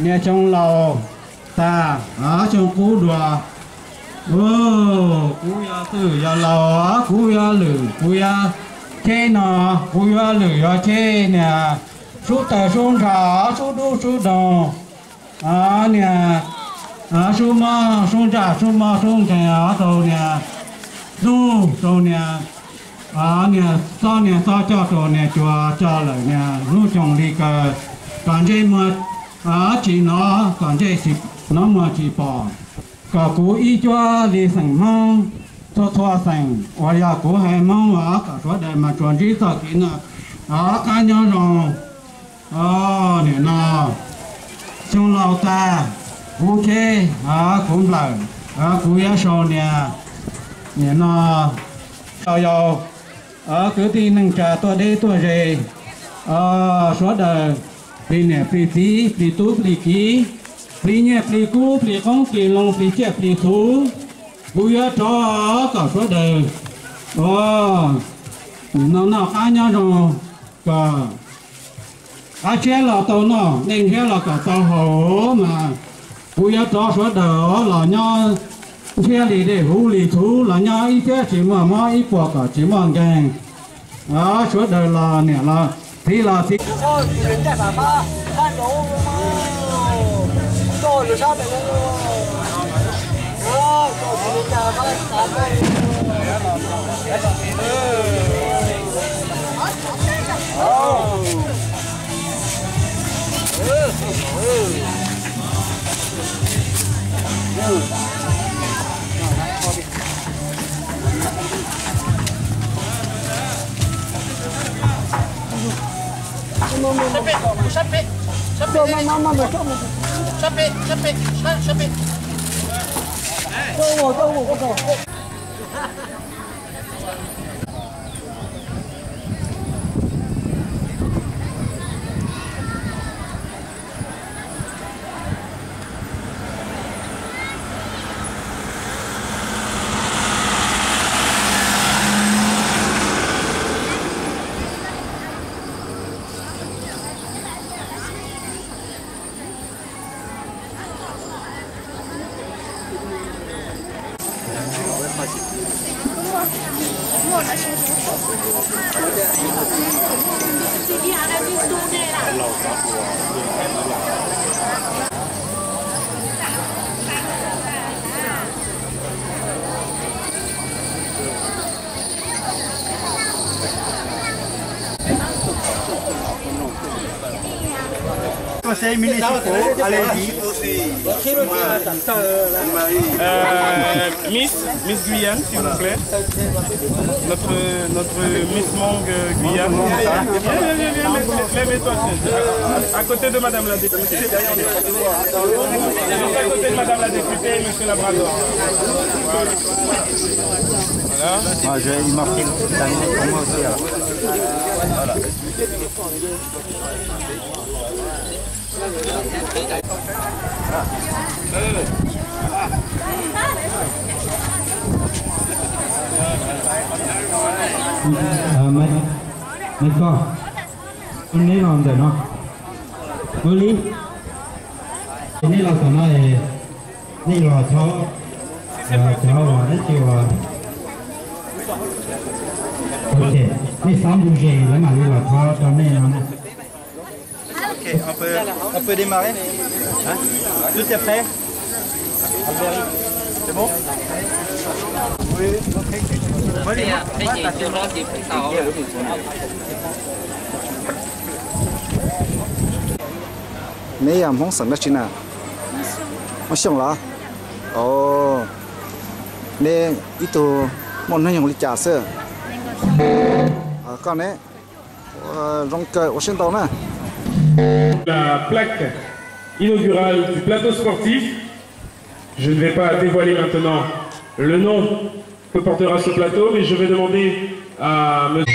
Niaj xyoo laus tag, xyoo qub dua. Kuv yog twj yog laus, kuv yog lwm, kuv yog cheb no, kuv yog lwm yog cheb niaj sub tawg sub ntsha, sub dub sub doog, niaj sub mob sub ntsaj sub mob sub nkeeg rau niaj hnub rau niaj niaj txob niaj txob coj rau niaj cua coj lawm niaj hnub coos li kaws, kom ntsej muag tsis hnov, kom ntsej tsis hnov muag tsis pom, kom kuv ib cuab li xeem Hmoob txhua txhua xeem uas yog kuv haiv Hmoob uas kom sawv daws mas tsuas ntsib txoj kev noj qab nyob zoo. Nim no xyoo laus tag, kuv cheb, kuv nplawm, kuv yuav sau niaj, nim no sau yau kwv tij neej tsa tuaj deb tuaj ze, sawv daws plig niam plig txiv plig tub plig kiv, plig nyiaj plig kub plig qoob plig loo plig tsiaj plig txhu. Kuv yuav rov kom sawv daws nim no noj qab nyob zoo, kom qab tshiab los tau noj, dej ntshiab los kom tau haus mas kuv yuav rov sawv daws los nyob ntshiab li dej huv li txhuv, los nyob ib txhiab tsis muaj mob, ib puas kom tsis muaj nkeeg. Sawv daws los niam los txiv los txiv. Conseil municipal, allez-y. Euh, Miss, Miss Guyane, s'il vous plaît. Notre, notre Miss Hmong, euh, Guyane. Viens, viens, viens, viens, mets, mets, mets, mets-toi, tiens. À côté de Madame la députée. Juste à côté de Madame la députée et Monsieur Labrador. Voilà. Moi, je, il m'a pris le, la minute pour moi aussi, alors. Maiv Koj, neb los ntawm no. Ua li, neb los tom no es nej los txhob, cov uas dab tsi uas, nej xob npu ze lawv mam li los txhob rau nej no. Ok, on peut, on peut démarrer. Hein ? Tout est prêt ? Albéric, c'est bon ? Oui, ok. Vas-y, moi, moi, t'as fait. Neb yog Hmoob xeem dab tsi na? Hmoob Xyooj los? Os, neb ib tug muaj hnub nyoog li cas xwb? Koj ne? Ua zoo kawg, ua siab ntau na. La plaque inaugurale du plateau sportif. Je ne vais pas dévoiler maintenant le nom que portera ce plateau, mais je vais demander à monsieur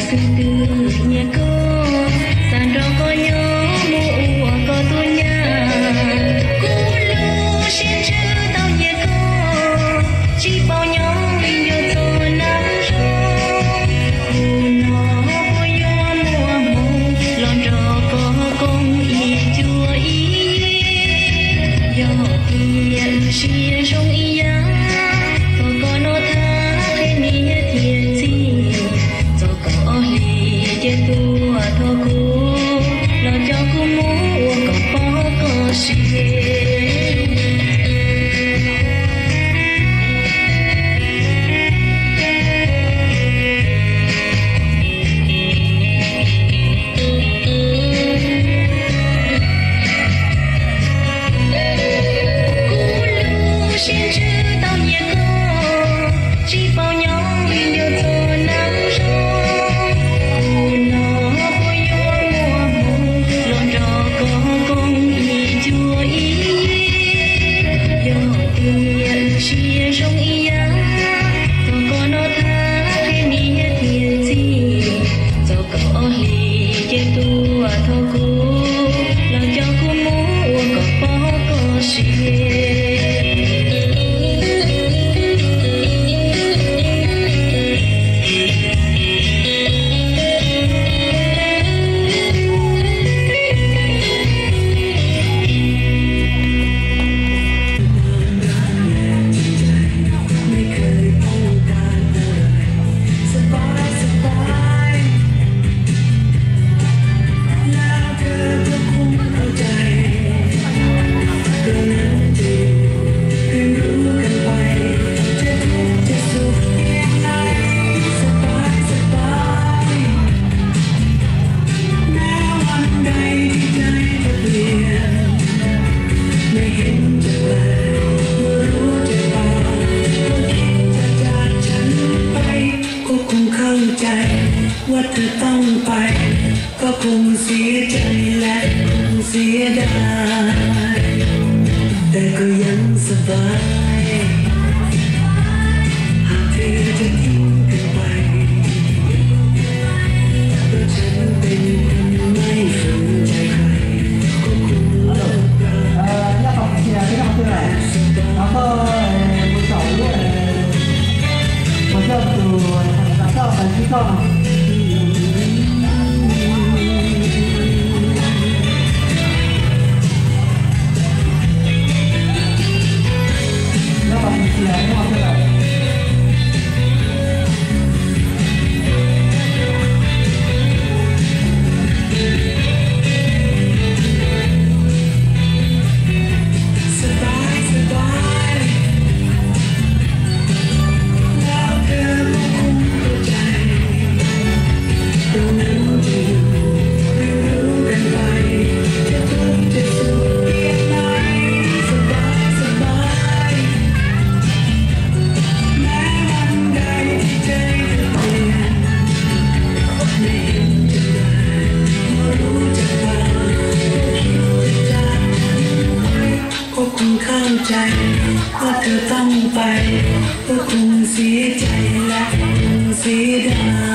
Xib hwb nyiam koj, xav nrog koj nyob mus ua koj tus nyab. Kuv lub siab ntshaw tau nyiam koj, tsis paub nyob li nco txog nag zoo. Kuv no puas yuav muaj hmoo los nrog koj koom ib cuab ib yig. Yog tias wb siab zoo ib yam, thov koj noj thab qhia niam thiab txiv. Txog kaum ob hlis ces tuaj thov kuv, los coj kuv mus ua koj pog koj sev. Kuv lub siab ntshaw tau nyiam koj, tsis paub nyob li nco txog nag zoo. Kuv no puas yuav muaj hmoo los nrog koj koom ib cuab ib yig. Yog tias wb siab zoo ib yam, thov koj noj thab qhia niam thiab txiv. Txog kaum ob hlis ces tuaj thov kuv, los coj kuv mus ua koj pog koj sev. Có cùng không chạy, what the tông bay, có cùng xía chạy lại cùng xía đai. แต่ก็ยังสบาย หากเธอจะทิ้งกันไป เพราะฉันเป็นคนไม่สนใจใคร ก็คงเลิกกัน Các bạn chia cái nào chưa này? Nó có một chậu lúa này. Một chậu từ, một chậu từ, một chậu từ. Có cùng không chạy, có từ tông bay, có cùng xía chạy lại cùng xía đai.